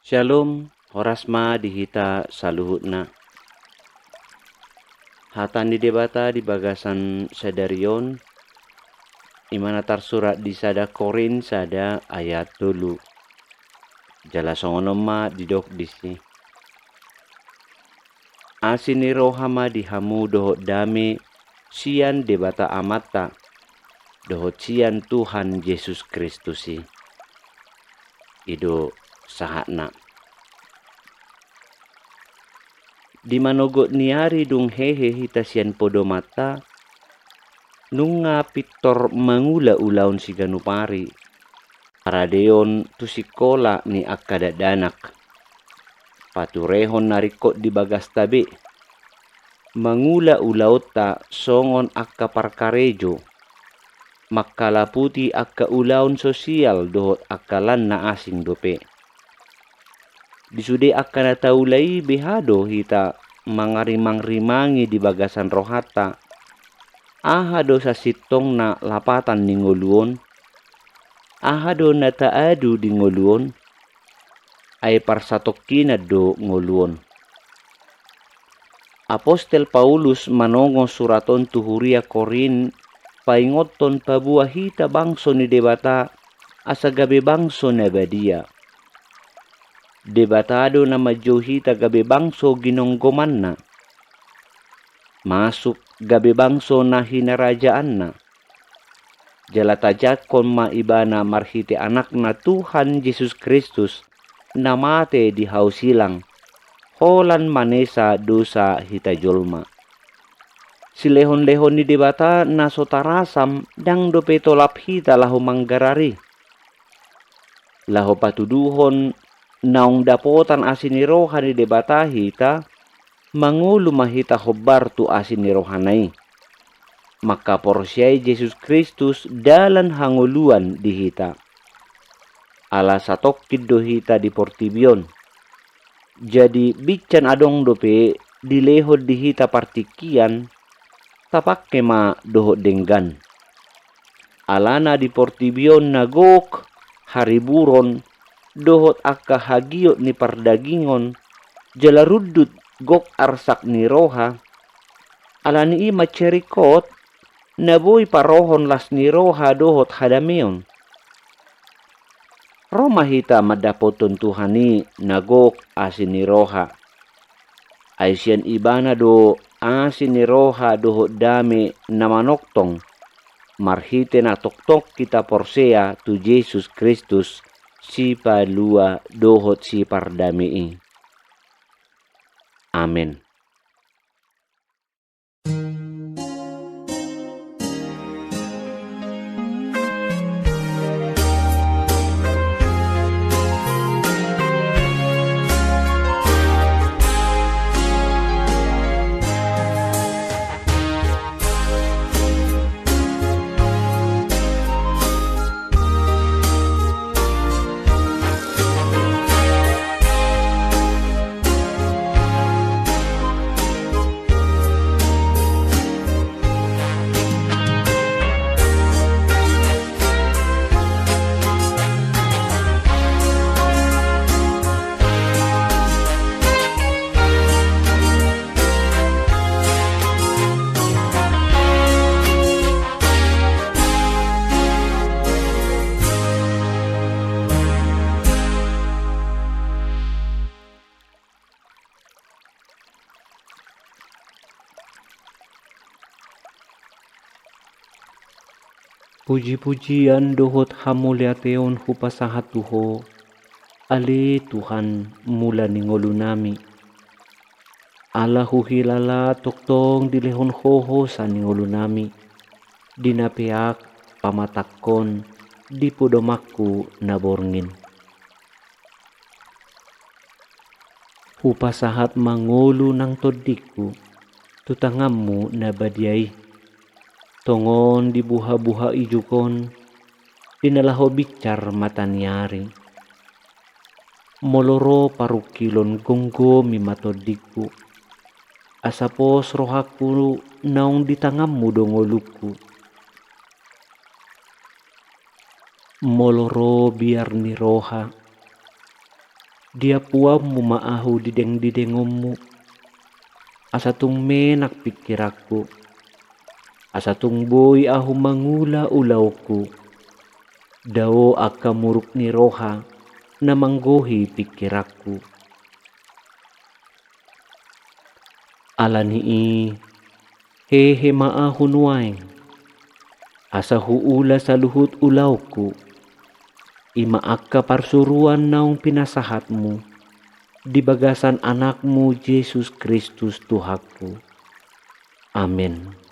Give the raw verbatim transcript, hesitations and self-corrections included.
Syalom, horas ma di hita saluhutna. Hata ni Debata di bagasan sadari on, i ma na tarsurat di sada Korint sada ayat tolu. Jala songon on ma didok disi. Asi ni roha ma di hamu dohot dame sian Debata Amanta, dohot sian Tuhan Jesus Kristus i. I do sahatna. Di manogot ni ari dung hehe hita sian podomanta, nunga pintor mangula ulaon siganup ari, paradeon tu sikola ni angka dakdanak, paturehon na ringkot di bagasta be, mangula ulaonta songon angka parkarejo, mangkalaputi angka ulaon sosial dohot angka lan na asing dope. Di sude angka na taula i beha do hita mangarimangrimangi di bagasan rohanta, aha do sasintongna lapatan ni ngolu on? Aha do na taadu di ngolu on? Ai parsatongkinan do ngolu on. Apostel Paulus manongon surat on tu huria Korint paingothon paboa hita bangso ni Debata asa gabe bangso na badia. Debata do na manjou hita gabe bangso ginonggomanna, masuk gabe bangso na hinarajaanna. Jala tajangkon ma ibana marhite Anakna Tuhan Jesus Kristus, na mate di hau silang, holan manesa dosa hita jolma. Silehonlehon ni Debata na so tarasam ndang dope tolap hita laho manggarar i. Laho patuduhon naung dapotan asi ni roha ni Debata hita, mangolu ma hita hombar tu asi ni rohana i. Mangkaporseai Jesus Kristus dalan hangoluan di hita. Ala satongkin do hita di portibi on. Jadi binsan adong dope dilehon di hita partingkian, tapangke ma dohot denggan. Alana di portibi on na gok hariburon dohot angka hagiot ni pardagingon, jala rundut gok arsak ni roha. Alani i mansai ringkot na boi parohon las ni roha dohot hadameon. Ro ma hita mandapothon Tuhan i na gok asi ni roha. Ai sian Ibana do asi ni roha dohot dame na manongtong, marhite na tongtong hita porsea tu Jesus Kristus, Sipalua dohot Sipardame i. Amen. Puji-pujian dohot hamuliateon hupasahat tu Ho, ale Tuhan, mula ni ngolunami. Ala huhilala tongtong dilehon Ho hosa ni ngolunami, di na peak pamatangkon di podomanku na borngin. Hupasahat ma ngolu nang tondingku tu tanganmu na badia i. Tongon di buhabuha ijuk on, di na laho binsar mata ni ari. Molo ro parungkilon, gomgomi ma tondingku. Asa pos rohangku naung di tanganmu do ngolungku. Molo ro biar ni roha, Diampuonmu ma ahu didengdidengonmu, asa tung menak pingkiranku, asa tung boi ahu mangula ulaonku, dao angka muruk ni roha na manggohi pingkiranku. Ala ni i, hehe ma ahu nuaeng, asa huula saluhut ulaonku, i ma angka parsuruan naung pinasahatmu di bagasan Anakmu Jesus Kristus Tuhanku. Amen.